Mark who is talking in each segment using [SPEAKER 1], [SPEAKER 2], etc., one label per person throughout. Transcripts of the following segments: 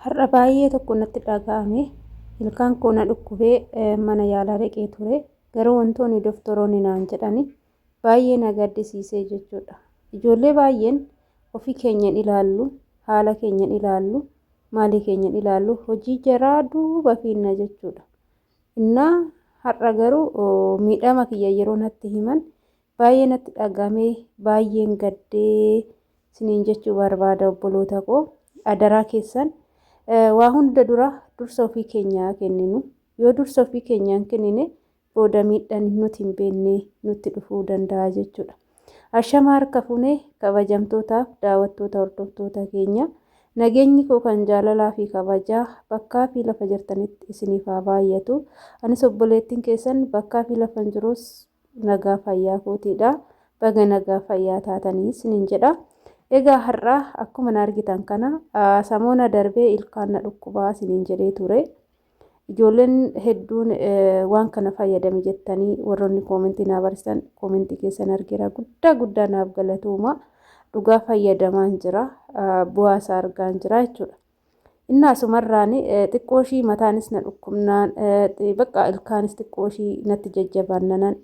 [SPEAKER 1] Har'a baay'ee tokko natti dhaga'ame. Ilkaan koo na dhukkubee mana yaalaa dhaqee ture. Garuu wantoonni doktoroonni naan jedhani baay'ee na gaddisiisee jechuudha. Ijoollee baay'een ofii keenyan ilaallu, haala keenyan ilaallu, maalii keenyan ilaallu, hojii jaraa duuba fiinna jechuudha. Innaa har'a garuu miidhama kiyya yeroo natti himan baay'ee natti dhaga'amee baay'een gaddee isiniin jechuu barbaada obboloota koo. Adaraa keessan waa hunda dura dursa ofii keenyaa kenninu. Yoo dursa ofii keenyaan kennine booda miidhaan nuti hin beekne nutti dhufuu danda'a jechuudha. Ashama harka fuunee kabajamtootaaf daawwattoota hordoftoota keenya nageenyi koo kan jaalalaa fi kabajaa bakkaa fi lafa jirtanitti isiniif haa baay'atu. Anis obboleettiin keessan bakkaa fi lafa jirus nagaa fayyaa kootiidha. Baga nagaa fayyaa taatanii isiniin jedha. Egaa har'a akkuma na argitan kana samoona darbee ilkaan na dhukkubaa isiniin jedhee ture. Ijoolleen hedduun waan kana fayyadame jettanii warroonni koomentii naa barsiisan koomentii keessan argeera. Guddaa guddaa naaf galatooma. Dhugaa fayyadamaan jira. Bu'aa isaa argaan jira jechuudha. Inni asumarraan xiqqoo ishii mataanis na dhukkubnaan bakka ilkaanis xiqqoo ishii natti jajjabaannanan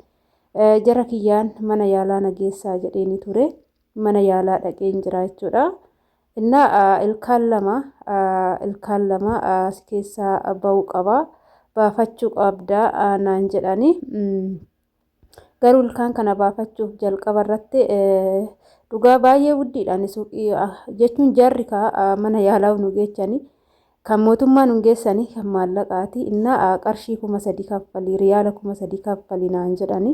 [SPEAKER 1] jara kiyyaan mana yaalaa na geessaa jedheeni ture. Mana yaalaa dhaqeen jira jechuudha. Innaa ilkaan lama si keessaa ba'uu qaba. Baafachuu qabda naan jedhani. Garuu ilkaan kana baafachuuf jalqaba irratti dhugaa baay'ee guddiidhaan suuqii jechuun jarri kaa mana yaalaa nu geechanii kan mootummaa nu geessanii kan maallaqaati. Innaa qarshii 3000 kaffalii, riyaala 3000 kaffalii naan jedhani.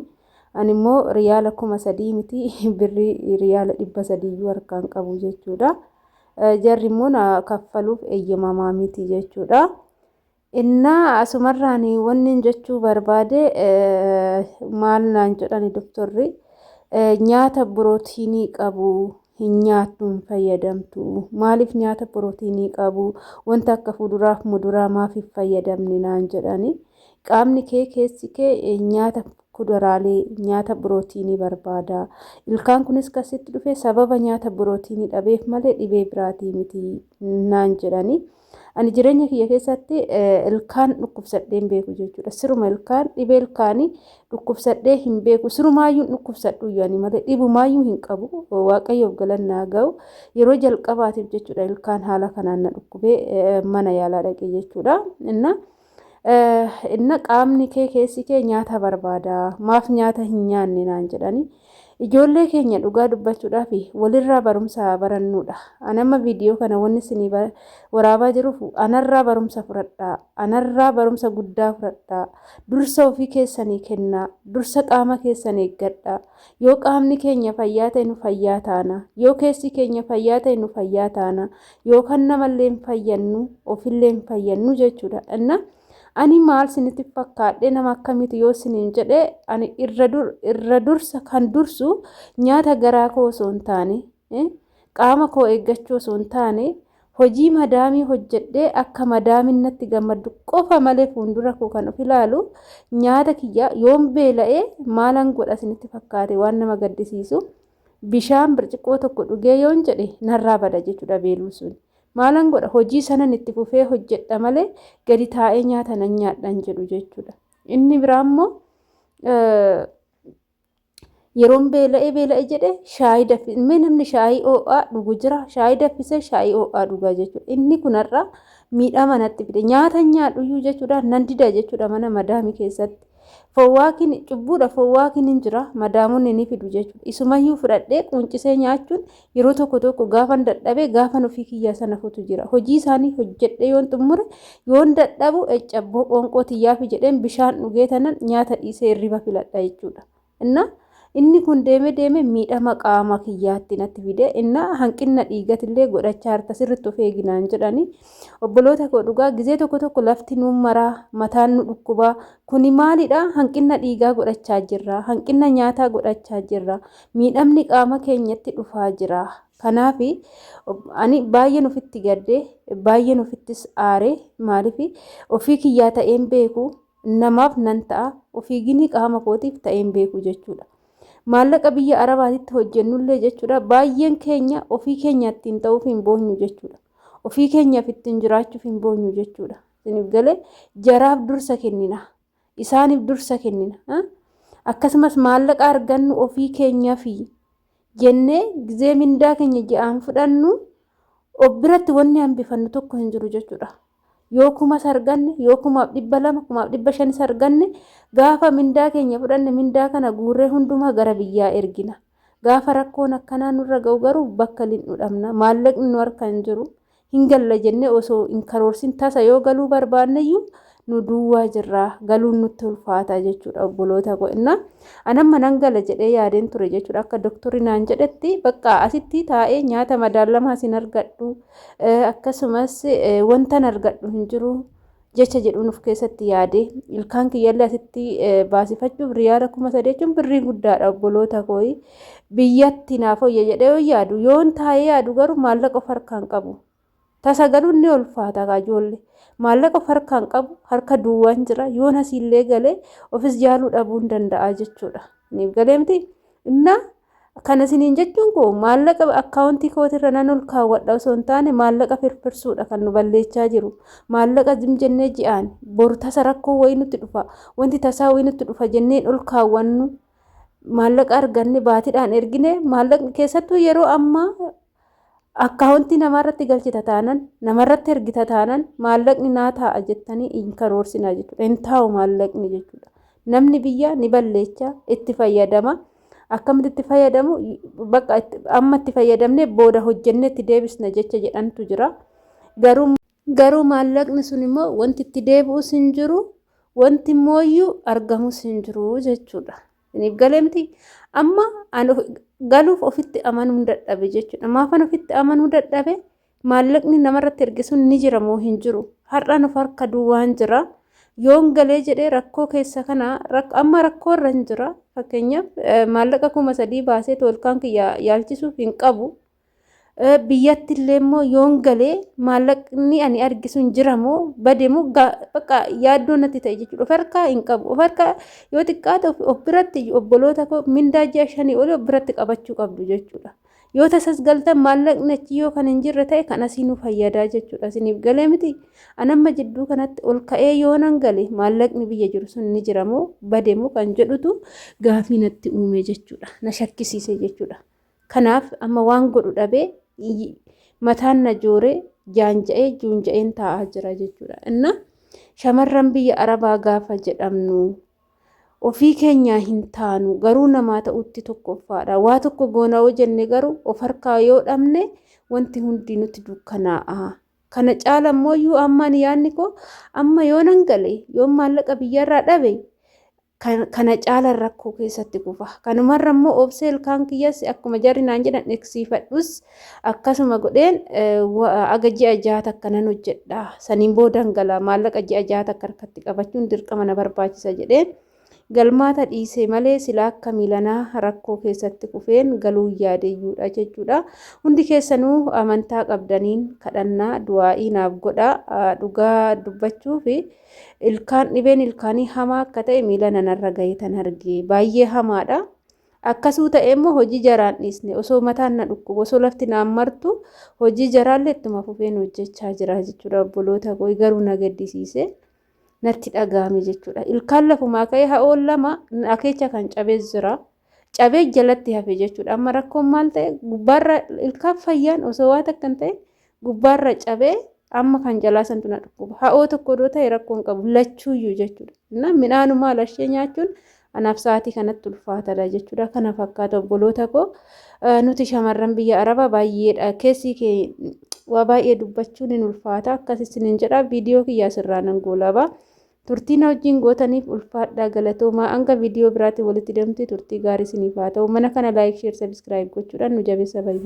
[SPEAKER 1] Ani immoo riyaala 3000 miti, birrii riyaala 300yyuu harkaan qabu jechuudha. Jarri immoo na kaffaluuf eeyyamamaa miti jechuudha. Innaa asumarraan wanni jechuu barbaade maal naan jedhani doktorri, nyaata pirootiinii qabu hin nyaattu, hin fayyadamtu. Maaliif nyaata pirootiinii qabu wanta akka fuduraaf muduraa maaf hin fayyadamne naan jedhani. Qaamni kee keessi kee nyaata kuduraalee, nyaata pirootiinii barbaada. Ilkaan kunis kasitti dhufe sababa nyaata pirootiinii dhabeef malee dhibee biraatii miti naan jedhani. Ani jireenya kiyya keessatti ilkaan dhukkubsadhee hin beeku jechuudha. Siruma ilkaan dhibee ilkaanii dhukkubsadhee hin beeku. Sirumaayyuu dhukkubsadhu ani malee dhibumaayyuu hin qabu. Waaqayyoof galannaa ga'u. Yeroo jalqabaatiif jechuudha ilkaan haala kanaan na dhukkubee mana yaalaa dhaqe jechuudha. Inna qaamni kee keessi kee nyaata barbaada. Maaf nyaata hin nyaanne naan jedhani. Ijoollee keenya dhugaa dubbachuudhaaf walirraa barumsa barannuudha. Ani amma viidiyoo kana wanni isinii waraabaa jiruuf anarraa barumsa fudhadhaa. Anarraa barumsa guddaa fudhadhaa. Dursa ofii keessanii kennaa. Dursa qaama keessan eeggadhaa. Yoo qaamni keenya fayyaa ta'e nu fayyaa taana. Yoo keessi keenya fayyaa ta'e nu fayyaa taana. Yookaan namallee hin fayyannu, ofillee hin fayyannu jechuudha. Inna ani maal isinitti fakkaadhee, nama akkamiitu yoo isiniin jedhe, ani irra dursa kan dursu nyaata garaa koo osoo hin taane, qaama koo eeggachuu osoo hin taane, hojii madaamii hojjedhee akka madaamiin natti gammaddu qofa malee fuuldura koo kan of ilaalu nyaata kiyya yoon beela'ee maalan godha isinitti fakkaate? Waan nama gaddisiisu bishaan birciqoo tokko dhugee yoon jedhe narraa bada jechuudha beeluu sun. Maalan godha? Hojii sanan itti fufee hojjedha malee gadi taa'ee nyaata nan nyaadhan jedhu jechuudha. Inni biraa immoo yeroon beela'ee beela'ee jedhe shaayii danfise. Mee namni shaayii ho'aa dhugu jira? Shaayii danfisee shaayii ho'aa dhugaa jechuudha. Inni kunarraa miidhama natti fide. Nyaata nyaadhuyyuu jechuudha nan dida jechuudha mana madaamii keessatti. Fowwaakiin cubbuudha, fowwaakiin hin jira, madaamonni ni fidu jechuudha. Isumayyuu fudhadhee quncisee nyaachuun yeroo tokko tokko gaafan dadhabee gaafan ofii kiyyaa sana futu jira. Hojii isaanii hojjedhee yoon xumure, yoon dadhabu, cabboo qoonqoo tiyyaafi jedheen bishaan dhugee tanan nyaata dhiisee hirriba filadha jechuudha. Inna inni kun deeme deeme miidhama qaama kiyyaatti natti fide. Inna hanqina dhiigatillee godhachaa jirta, sirriitti of eeginaan jedhani. Obboloota koo, dhugaa gizee tokko tokko lafti nuun maraa, mataan nu dhukkubaa. Kuni maalidha? Hanqina dhiigaa godhachaa jirra, hanqina nyaataa godhachaa jirra, miidhamni qaama keenyatti dhufaa jira. Kanaaf ani baay'een ofitti gaddee, baay'een ofittis aare. Maaliif ofii kiyyaa ta'een beeku namaaf nan ta'a, ofii ginii qaama kootiif ta'een beeku jechuudha. Maallaqa biyya Arabaatitti hojjennullee jechuudha baay'een keenya ofii keenya ittiin ta'uuf hin boonyu jechuudha. Ofii keenyaaf ittiin jiraachuuf hin boonyu jechuudha. Isiniif galee jaraaf dursa kennina. Isaaniif dursa kennina. Akkasumas maallaqa argannu ofii keenyaafi jennee gizee mindaa keenya ji'aan fudhannu of biratti wanni hambifannu tokko hin jiru jechuudha. Yoo kumas arganne, yoo 2,200, 5,500s arganne, gaafa mindaa keenya fudhanne mindaa kana guurree hundumaa gara biyyaa ergina. Gaafa rakkoon akkanaa nurra ga'u garuu bakka lixnu dhabna. Maallaqni nu harka hin jiru. Hin galla jennee osoo hin karoorsin tasa yoo galuu barbaanneyyuu nu duwwaa jirra. Galuun nutti ulfaata jechuudha obboloota koo. Innaa anamma nan gala jedhee yaadeen ture jechuudha. Akka doktorri naan jedhetti bakka asitti taa'ee nyaata madaalamaa sin argadhu. Akkasumas wantan argadhu hin jiru jecha jedhuun of keessatti yaade. Ilkaan kiyyallee asitti baasifachuuf riyaala 3,000 jechuun birrii guddaadha obboloota koo. Biyyatti naaf hoyya jedhee yoo yaadu, yoon taa'ee yaadu garuu maallaqa of harkaan qabu. Tasa galuun ni ulfaata kaa ijoollee. Maallaqa of harkaan qabu, harka duwwaan jira. Yoon asiillee galee ofis yaaluu dhabuu hin danda'a jechuudha. Niif galee miti? Innaa kana isiniin jechuun koo maallaqa akkaawuntii kootirra nan ol kaawwadha osoo hin taane maallaqa firfirsuudha kan nu balleechaa jiru. Maallaqa zim jennee ji'aan boru tasa rakkoo wayii nutti dhufa, wanti tasaa wayii nutti dhufa jenneen ol kaawwannu maallaqa arganne baatiidhaan ergine maallaqni keessattuu yeroo ammaa akkaawuntii namaarratti galchita taanan namarratti ergita taanan maallaqni naa taa'a jettanii hin karoorsinaa jechuudha. Hin taa'u maallaqni jechuudha. Namni biyyaa ni balleecha itti fayyadama. Akkamitti itti fayyadamu bakka amma itti fayyadamnee booda hojjennee itti deebisna jecha jedhantu jira. Garuu maallaqni sun immoo wanti itti deebi'us hin jiru, wanti immooyyuu argamus hin jiru jechuudha. Isiniif galee miti? Amma an galuuf ofitti amanuun dadhabe jechuudha. Maafan ofitti amanuu dadhabe? Maallaqni namarratti erge sun ni jira moo hin jiru? Har'aan of harka duwwaan jira. Yoon galee jedhee rakkoo keessa kana amma rakkoo irra hin jira. Fakkeenyaaf maallaqa 3,000 baasee toolkaan kiyya yaalchisuuf hin qabu. Biyyatti illee immoo yoon galee maallaqni ani arge sun jira moo bade moo bakka yaaddoo natti ta'e jechuudha. Of harkaa hin qabu. Of harkaa yoo xiqqaate of biratti obboloota koo mindaa ji'a shanii olii of biratti qabachuu qabdu jechuudha. Yoo tasas galtan maallaqni achi yoo kan hin jirre ta'e kan asii nu fayyadaa jechuudha. Isiniif galee miti? An amma jidduu kanatti ol ka'ee yoo nan gale maallaqni biyya jiru sun ni jira moo bade moo kan jedhutu gaafii natti uume jechuudha. Na shakkisiise jechuudha. Kanaaf amma waan godhu dhabee mataan na jooree jaanja'ee juunja'een taa'aa jira jechuudha. Inna shamarran biyya Arabaa gaafa jedhamnu ofii keenyaa hin taanu garuu namaa ta'utti tokkoffaadha. Waa tokko goona yoo jenne garuu of harkaa yoo dhabne wanti hundi nutti dukkanaa'a. Kana caala immoo iyyuu ammaan yaadni koo amma yoo nan gale yoon maallaqa biyyarraa dhabe kana caalaan rakkoo keessatti kufa. Kanumarra immoo obsee ilkaan kiyyas akkuma jarri naan jedhan dheksiifadhus akkasuma godheen aga ji'a jaha takka nan hojjedha. Saniin boodan gala maallaqa ji'a jaha takka harkatti qabachuun dirqama na barbaachisa jedheen galmaata dhiise malee sila akka miilanaa rakkoo keessatti kufeen galuu yaadeyyuudha jechuudha. Hundi keessanuu amantaa qabdaniin kadhannaa du'aa'ii naaf godha. Dhugaa dubbachuufi Ilkaan dhibeen ilkaanii hamaa akka ta'e miila nanarra ga'ee tan arge. Baay'ee hamaadha. Akkasuu ta'ee immoo hojii jaraan dhiisne osoo mataan na dhukkubu osoo lafti naan martu hojii jaraallee ittuma fufeen hojjechaa jira jechuudha obboloota koo garuu na gaddisiise natti dhaga'ame jechuudha. Ilkaan lafumaa ka'ee ha'oon lama akeecha kan cabee jira. Cabee jalatti hafe jechuudha. Amma rakkoon maal ta'e gubbaarra ilkaan fayyaan osoo waa takka hin ta'in gubbaarra cabee amma kan jalaa santu na dhukkuba. Ha'oo tokko odoo ta'e rakkoo hin qabu lachuuyyuu jechuudha. Innaa midhaanumaa lashee nyaachuun anaaf sa'aatii kanatti ulfaatadha jechuudha. Kana fakkaata obboloota koo nuti shamarran biyya Arabaa baay'eedha. Keessi kee waa baay'ee dubbachuun hin ulfaata. Akkas isiniin jedha viidiyoo kiyyaa sirraa nan goolaba. Turtii na wajjin gootaniif ulfaadhaa galatoomaa. Hanga viidiyoo biraatiin walitti deemti turtii gaarii isiniif haa ta'u. Mana kana like, share, subscribe gochuudhaan nu jabeessa baay'ee.